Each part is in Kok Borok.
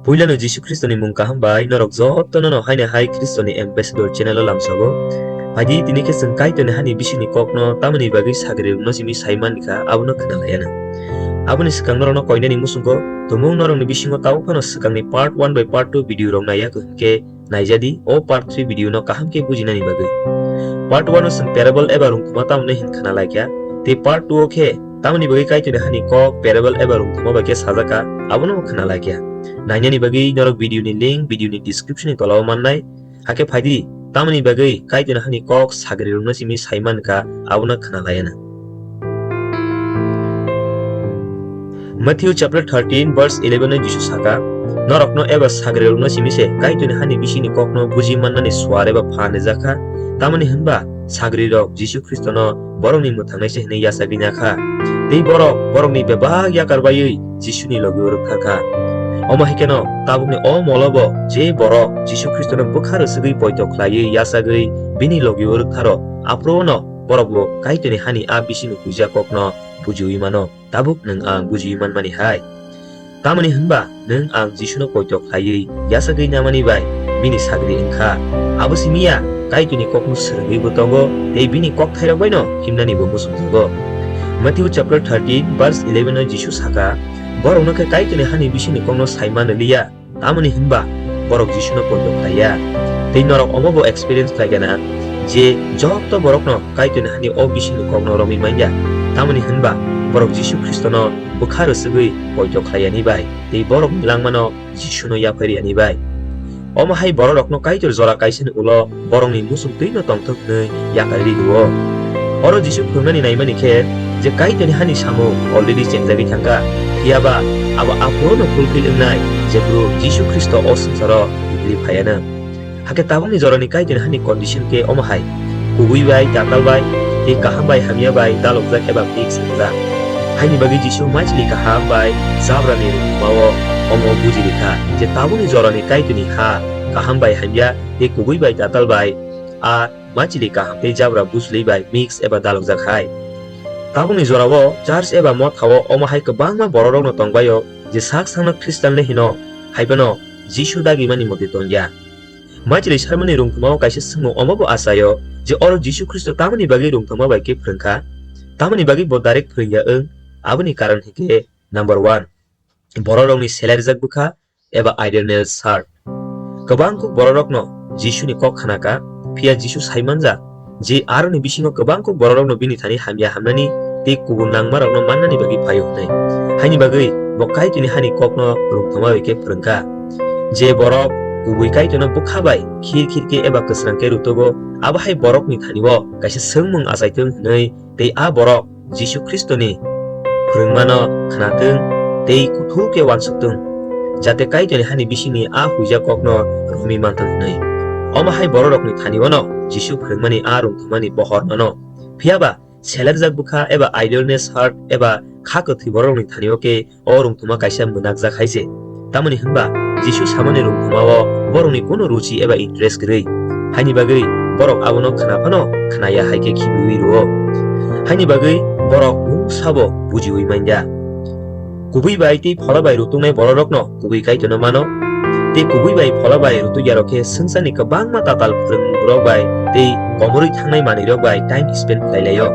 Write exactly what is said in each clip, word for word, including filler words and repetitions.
Puilano Jisu Khristoni mung kaham bai norok jotono no haino hai Khristoni Ambassador channel o lamsogo. Phaidi tini khe chwng Kaitorni hani bisingni kokno tamoni bagwi sagrirokno simi sai mankha, abono khwnalaiana. Aboni swkang norokno koinani muchungo tumung norokni bisingo tabuk phano swkangni part one bai part two video rok naiya khe naijadi o part three video no kaham khe bujinani bagwi. Part one o chwng parable eba rungthoma tamoni hin khwnalaikha, tei part two o khe tamoni bagwi Kaitorni hani kok parable eba rungthoma bai khe sajakha, abono khwnalaikha. Nainani bagwi norok video ni link video ni description ni tola o mannai. Hakhe phaidi, tamoni bagwi Kaitorni hani kok sagrirokno simi sai mankha, abono khwnalaiana. Matthew chapter thirteen verse eleven o Jisu saka, "Norokno eba sagrirokno simi se Kaitorni hani bisingni kokno buji mannani suar eba phan rijakha, tamoni hwnba sagrirok Jisu Khristono borokni mwthangnai se hwnwi yachagwi nakha, tei borok borokni bebak yakar baiwi Jisuni logi-o rwktharkha." Omo hai kheno tabukni o molo bo je borok Jisu Khristono bwkha rwsugwi poito khlaiwi yachagwi bini logi-o rwktharo, aphuru-o no borok bo Kaitorni hani a bisingni huijak kokno bujiwi mano, tabuk nwng ang bujiwi manmani hai. Tamoni hwnba nwng ang Jisuno poito khlaiwi yachagwi namani bai bini sagri wngkha. Abo simi ya Kaitorni kokno swrwngwi bo tongo tei bini kokthairok baino himnani bo muchungjago. Matthew chapter thirteen verse eleven o Jisu saka, "Borokno khe Kaitorni hani bisingni kokno sai manliya, tamoni hwnba borok Jisuno poito khlaiya." Tei norok omo bo experience khlaigana je joto borokno Kaitorni hani o bisingni kokno romwi manya, tamoni hwnba borok Jisu Khristono bwkha rwsugwi poito khlaiyani bai tei borokni langmano Jisuno yaphai riyani bai. Omo hai bororokno Kaitor jora kaisani ulo borokni muchung twino tongthok hwnwi yakarwi rw-o. Oro Jisu phwrwngnani naimani khe je Kaitorni hani samung already chengjagwi thangkha, phiyaba abo aphuru-no fulfill wngnai, jephru Jisu Khristo o swngcharo bwrwi phaiyanw. Hakhe tabukni jorani Kaitorni hani condition khe omo hai: kubui bai, tatal bai, tei kaham bai hamya bai dalokjak eba mix wngjak. Haini bagwi Jisu maichwlwi kaham bai jabrani rwngthoma-o omo buji rikha je tabukni jorani Kaitorni ha kaham bai hamya tei kubui bai tatal bai a maichwlwi kaham tei jabra bujlwi bai mix eba dalokjak hai. Tabukni jorao church eba mothao omo hai kwbangma bororokno tongbaio je sak sakno Khristian le hino, haiphano Jisu dagimani motwi tongya. Maichwlwi sarmani rwngthoma-o kaisa swngmung omobo achaio je oro Jisu Khristo tamoni bagwi rwngthoma bai khe phrwngkha, tamoni bagwi bo direct phrwngya wng, aboni karon hinkhe number one, bororokni selerjak bwkha eba idleness heart. Kwbang kuk bororokno Jisuni kok khanakha, phiya Jisu sai manjak je aroni bisingo kwbang kuk bororokno bini thani hamya hamnani tei kubun nangmarokno mannani bagwi phaio hwnwi. Haini bagwi bo Kaitorni hani kokno rwngthoma bai khe phrwngkha. Je borok kubui Kaitorno bwkha bai khir khir khe eba kwsrang khe rwtugo, abo hai borokni thani-o kaisa swngmung achaithwng hwnwi tei a borok Jisu Khristoni phrwngmano khnathwng tei kuthuk khe uansukthwng, jate Kaitorni hani bisingni a huijak kokno romwi manthwng hwnwi. Omo hai bororokni thani-o'-no Jisu phrwngmani a rwngthomani bohor mano. Phiyaba selerjak bwkha eba idleness heart eba kha kwthwi bororokni thani-o khe o rwngthoma kaisa mwnakjak hai se. Tamoni hwnba Jisu samani rwngthoma-o borokni kunu ruchi eba interest kwrwi. Haini bagwi borok abono khna phano khnaya hai khe khibiui rwo. Haini bagwi borok mungsa bo bujiui manya. Kubui bai tei phola bai rutuknai bororokno kubui Kaitorno mano. Tei kubui bai phola bai rutukyarok khe swngcharni kwbangma tatal phrwngmungrok bai tei komorwi thangnai manwirok bai time spend khlai laio.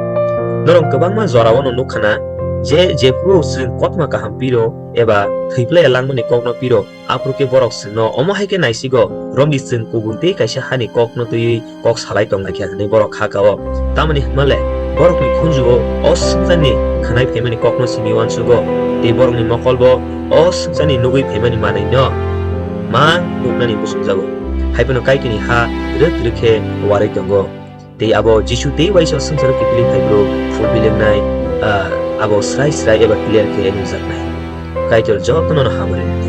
Norok kwbangma jorao'-no nukha na, je jephru chwng kothoma kaham piro eba thwi phlaiya langmani kokno piro, aphuru khe borok chwngno omo hai khe naisigo, romdi chwng kubun tei kaisa hani kokno twiwi kok salai tong lai kha hwnwi borok kha kao. Tamoni hwnma le borokni khunju-o o swngcharni khwnai phaimani kokno simi uansugo, tei borokni mokolbo o swngcharni nugui phaimani manwino mang nuknani muchungjago. Hai phano Kaitorni ha rwk rwk khe uarwi tongo. Tei abo Jisu tei uaisa swngcharo kiphilwi phaiphuru fulfill wngnai, ah, abo srai srai eba clear khe nukjaknai. Kaitor jotono'-no hamari rwdi.